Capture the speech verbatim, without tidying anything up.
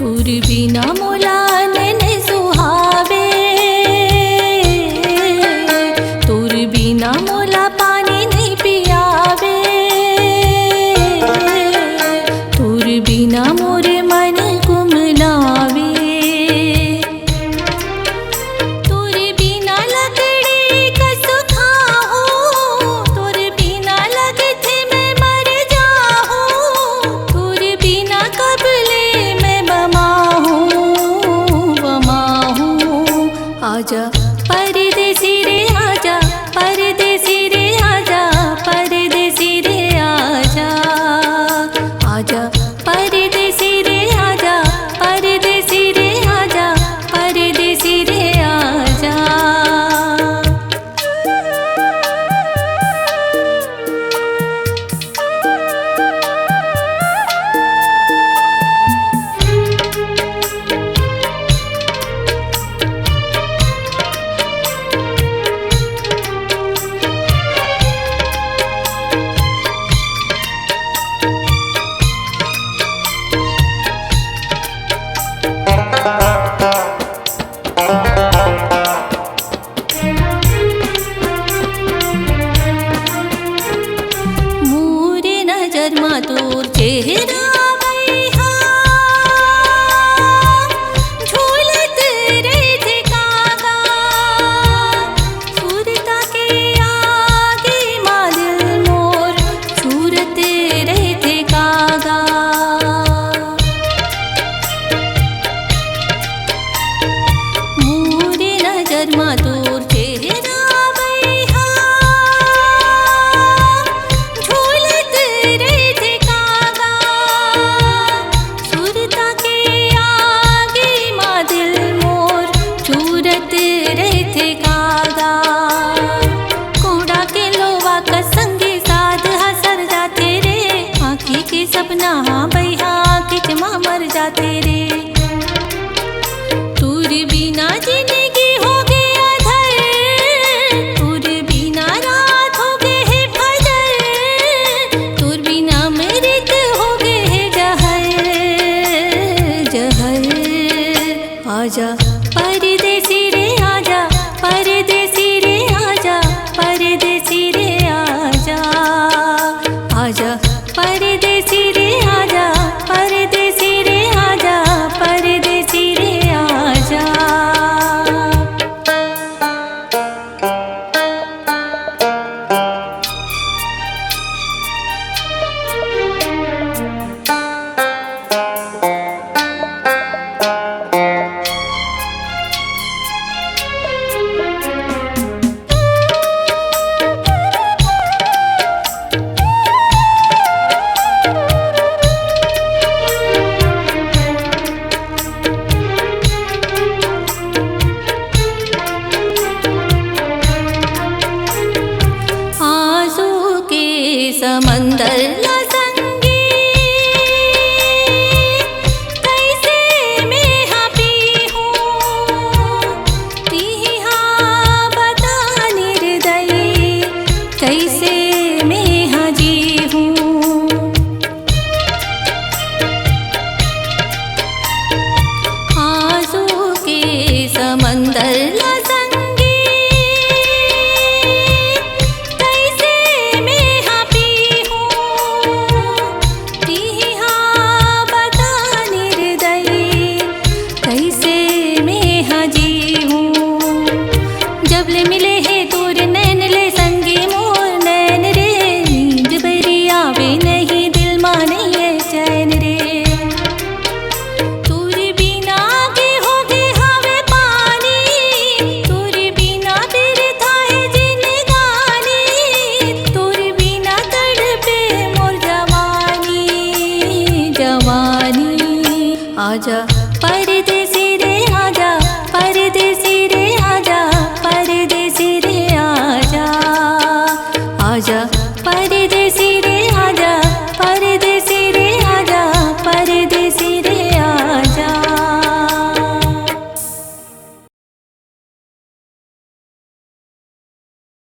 तोर बिना मोला नैन सुहावे, तोर बिना मोला पानी नइ पियावे, तोर बिना मोर मन कुमलावे। तोर बिना लकड़ी कस खाहूँ, तोर बिना लगथे मैं मर जाहूँ, तोर बिना कब ले मैं बमाहूँ, बमाहूँ। आजा परदेसी रे आजा, परदेसी रे आजा, परदेसी रे आजा, आजा परदेसी रे आजा, परदेसी रे आजा, परदेसी रे आजा। मोर नजर मा तोर चेहरा बइहा झूलत रहिथे कागा। सुरता के आगे मा दिल मोर झूरत रहिथे कागा। मोर नजर मा तोर चेहरा बइहा झूलत रहिथे कागा। सुरता के आगे मा दिल मोर झूरत रहिथे कागा। कोड़ा के लोवा कस संगी साध ह सर जाथे रे, आँखी के सपना ह बइहा आँखी के मा मर जाथे रे। तोर बिना जिनगी होगे अधर, तोर बिना रात होगे हे फजर, तोर बिना अमृत होगे हे जहर, जहर। आजा परदेसी रे आजा, परदेसी रे आजा, परदेसी रे आजा, आजा परदेसी रे आजा, परदेसी रे आजा, परदेसी रे आजा। आंसू के समंदर ला संगी, कइसे मेंहा पीहूं? तिही हा बता निर्दयी, कइसे मेंहा जीहूं? आंसू के समंदर ला संगी, कइसे मेंहा पीहूं? तिही हा बता निर्दयी, कइसे मेंहा जीहूं? जब ले मिले हे तोर नैन ले संगी मोर नैन रे, नींद बरी आवे नहीं दिल मा नइये चैन रे। तोर बिना के होगे हवे पानी, तोर बिना बिरथा हे जिनगानी, तोर बिना तड़पे मोर जवानी, जवानी। आजा